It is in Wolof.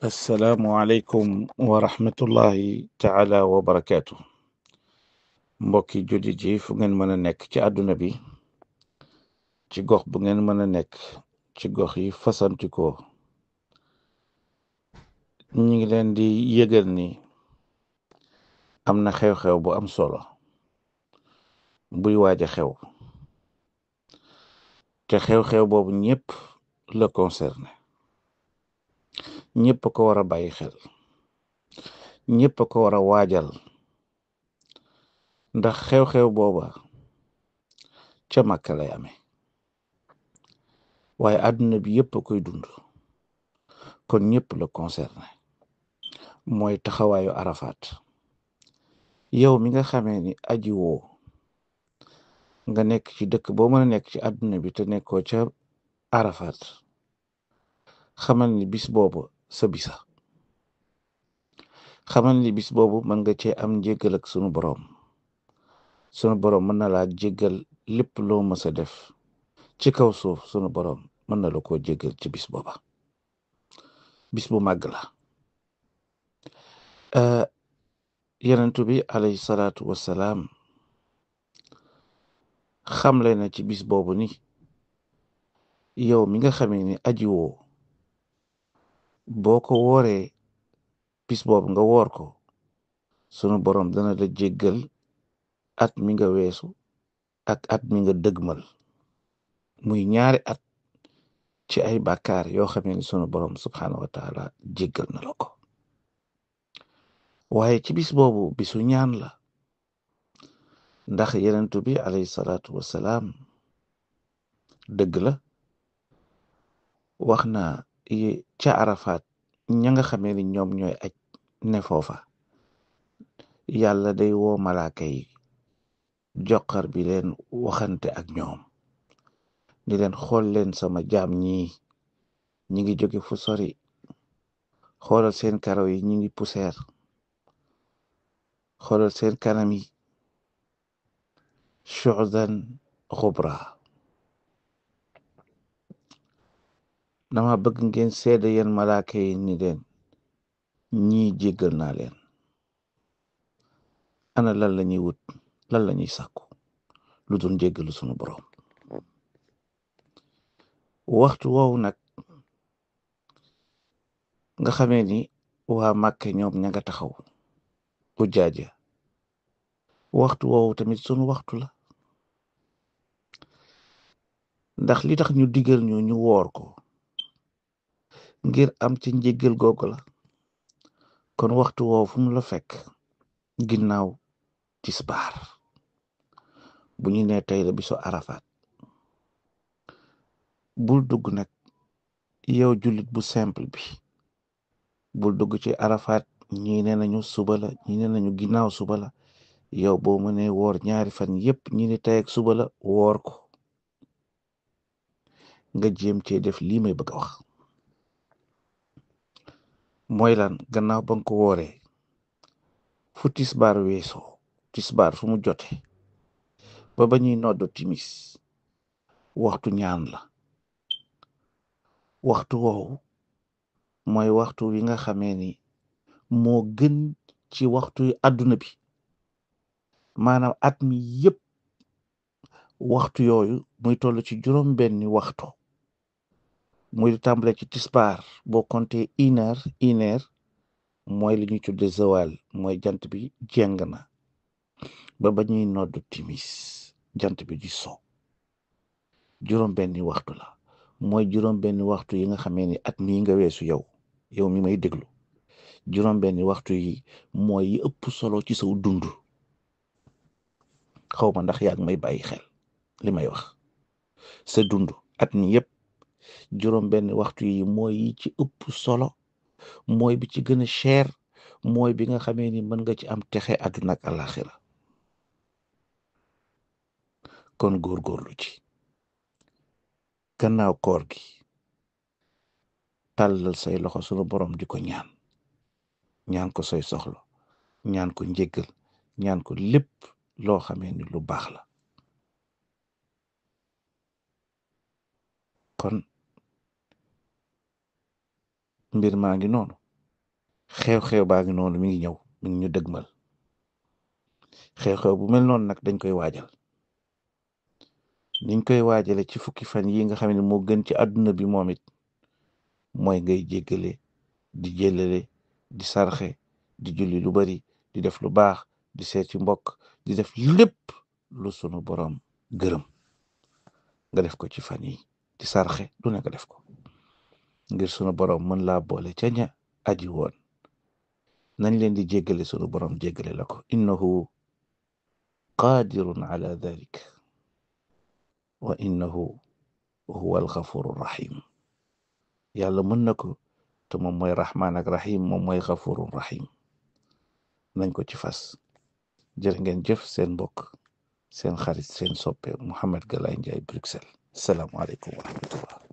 assalaamu aleykum wa rahmatullahi taala wa barakaatu. mbokki jullit yi fu ngeen mën a nekk ci àdduna bi, ci gox bu ngeen mën a nekk ci gox yi fasantikoo, ñi ngi leen di yëgal ni am na xew-xew bu am solo buy waaj a xew, te xew-xew boobu ñëpp la concerné, ñëpp ko war a bàyyi xel, ñëpp ko war a waajal, ndax xew-xew booba ca Makka lay amee, waaye àdduna bi yëpp a koy dund, kon ñëpp la concerné. mooy taxawaayu Arafat. yow mi nga xamee ni aji woo nga nekk ci dëkk boo mën a nekk ci àdduna bi te nekkoo ca Arafat, xamal ni bis boobu sa bisa, xamal ni bis boobu mën nga cee am njéggal ak sunu boroom mën na laa jéggal lépp loo mës a def ci kaw suuf. sunu boroom mën na la koo jéggal ci bis booba. bis bu màgg la. yenentu bi alayhi salaatu wassalaam xamle na ci bis boobu ni yow mi nga xamee ni aji woo boo ko wooree bis boobu nga woor ko, sunu boroom dana la jéggal at mi nga weesu ak at mi nga dëgmal, muy ñaari at ci ay bàkkaar yoo xamee ni sunu boroom subhaanahu wa taala jéggal na la ko. waaye ci bis boobu bisu ñaan la, ndax yenentu bi alayhi salaatu wassalaam dëgg la wax na ca Arafat ña nga xamee ni ñoom ñooy aj ne foofa, yàlla day woo malaaka yi joxar bi leen waxante ak ñoom ni leen xool leen sama jaam ñi ngi jóge fu sori, xoolal seen karaw yi ñi ngi puseer, xoolal seen kanam yi shu'dan xubra. dama bëgg ngeen seede yeen malaaka yi ni leen ñii jéggal naa leen. ana lan la ñuy wut, lan la ñuy sàkku lu dul jéggalu sunu boroom. waxtu woowu nag nga xamee ni waa Màkka ñoom ña nga taxaw bu jaaja, waxtu woowu tamit sunu waxtu la, ndax li tax ñu digal ñu woor ko ngir am ci njéggal googu la. kon waxtu woowu fu mu la fekk ginnaaw tisbaar, bu ñu nee tey la bisu Arafat, bul dugg nag yow jullit bu simple bi, bul dugg ci Arafat ñii ne nañu suba la, ñii ne nañu ginnaaw suba la. yow boo mënee woor ñaari fan yépp, ñi ni tey ak suba la, woor ko, nga jéem cee def lii may bëgg a wax. mooy lan? gannaaw ba nga ko wooree, fu tisbaar weesoo, tisbaar fu mu jote ba ñuy noddu timis, waxtu ñaan la. waxtu woowu mooy waxtu wi nga xamee ni moo gën ci waxtu àdduna bi, maanaam at mi yépp waxtu yooyu muy toll ci juróom benni waxtu, muy tàmbale ci tisbaar boo compté une heure mooy li ñuy tudde zawal, mooy jant bi jeng na ba ñuy noddu timis jant bi di so. juróom benni waxtu la, mooy juróom benni waxtu yi nga xamee ni at mii nga weesu yow mi may déglu, juróom benni waxtu yi mooy yi ëpp solo ci saw dund. xaw ma ndax yaa ngi may bàyyi xel li may wax. sa dund at mi yépp juróom benni waxtu yi mooy yi ci ëpp solo, mooy bi ci gën a cher, mooy bi nga xamee ni mën nga ci am texe àdduna ak àllaaxira. kon góorgóorlu ci gannaaw koor gi, tàllal say loxo sunu borom di ko ñaan ko say soxla, ñaan ko njéggal, ñaan ko lépp loo xamee ni lu baax la. kon mbir maa ngi noonu. xew-xew baa ngi noonu mi ngi ñëw mi ngi ñu dëgmal xew-xew bu mel noonu nag dañ koy waajal niñ koy waajale ci fukki fan yi nga xam ne moo gën ci àdduna bi moom it mooy ngay jéggale di jëlale di sarxe di julli lu bari di def lu baax di seet ci mbokk di def lépp lu sunu borom gërëm nga def ko ci fan yi di sarxe lu ne nga def ko ngir sunu borom mën laa boole ca ña aji woon nañ leen di jéggale sunu borom jéggale la ko innahu qadirun ala dhalik wa innahu huwa alxafuru rahim yàlla mën na ko te moom mooy rahmaan ak rahim moom mooy xafurun rahim nañ ko ci fas jërë ngeen jëf seen mbokk seen xarit seen soppe Mouhamed Galaye Ndiaye Bruxelles salaamualeykum wa rahmatullah